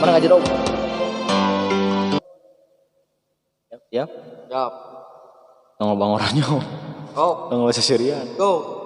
Mana ngaji dong? Ya? Siap. Nongol bang orangnya. Oh. Nongol sesirian. Go.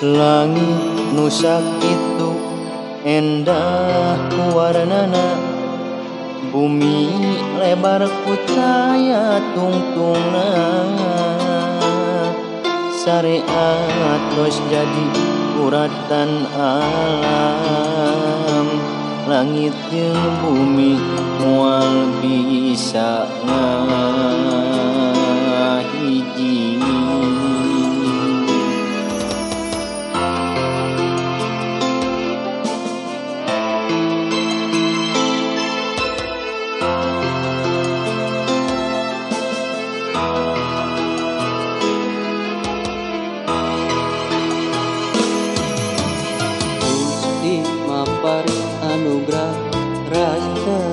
Langit nusak itu endah warnana, bumi lebar kutaya tungtungna, syariat terus jadi uratan alam, langit jeung bumi moal bisa ngahiji. Anugerah rasa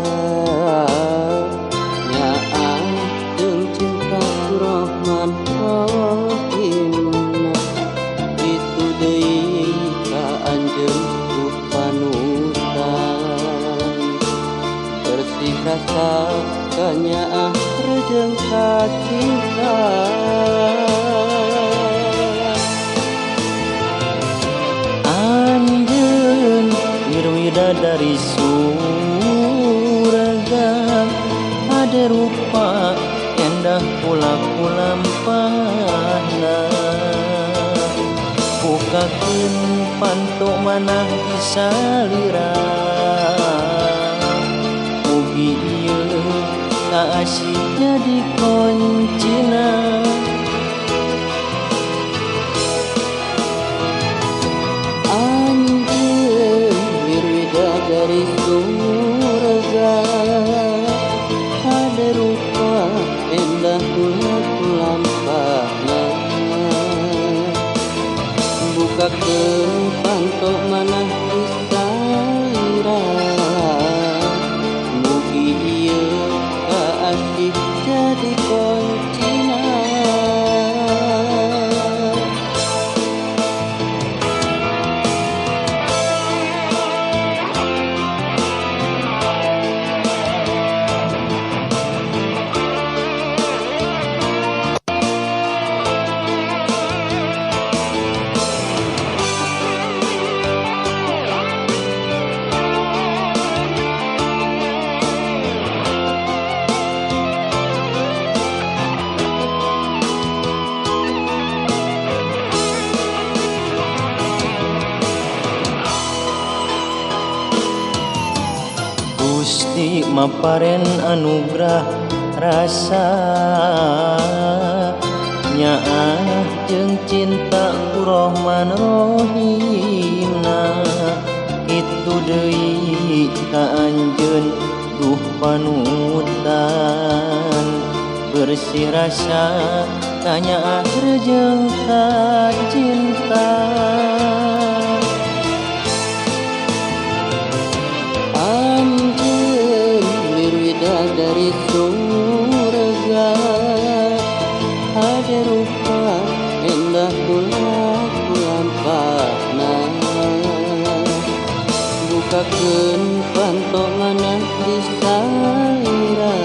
nyaah jeung cinta Rahman Rahim itu deui ka anjeun ku panutan bersih rasa kanyaah rejeng ka cinta. Dari surga ada rupa endah pula kulampahna, bukakeun panto manah disalira, mugi ieu kaasih jadi kuncina. Dari surga ada rupa endah pula kulampahna, bukakeun panto manah disalira, mugi ieu kaasih jadi kuncina. Gusti maparen anugerah rasa nyaah jeung cinta ku Rahman Rahimna, kitu deui ka anjeun duh panutan bersih rasa kanyaah rejeng ka cinta. Dari surga ada rupa endah pula kulampahna, bukakeun panto manah disalira,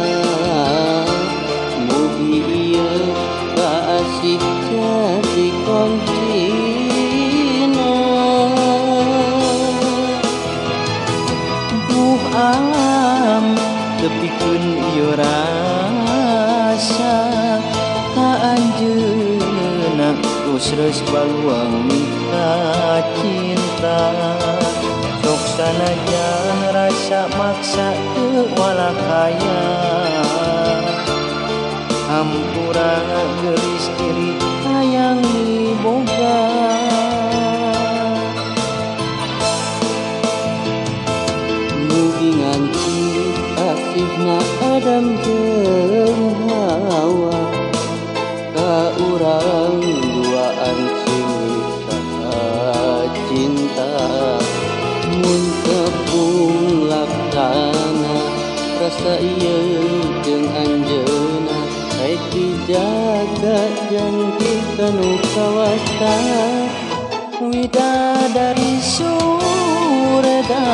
mugi ieu kaasih jadi kuncina. Duh alam tepikeun ieu rasa ka anjeunna geus reus baluang minta cinta, sok sanajan rasa maksa teu walakaya. Hampura geulis diri hayang miboga. Mugi nganti asihna Adam jeung Hawa, ka urang duaan sing cinta. Mun tepung laksana rasa ieu jeung anjeunna, rek dijaga janji kanu kawasa. Widadari surga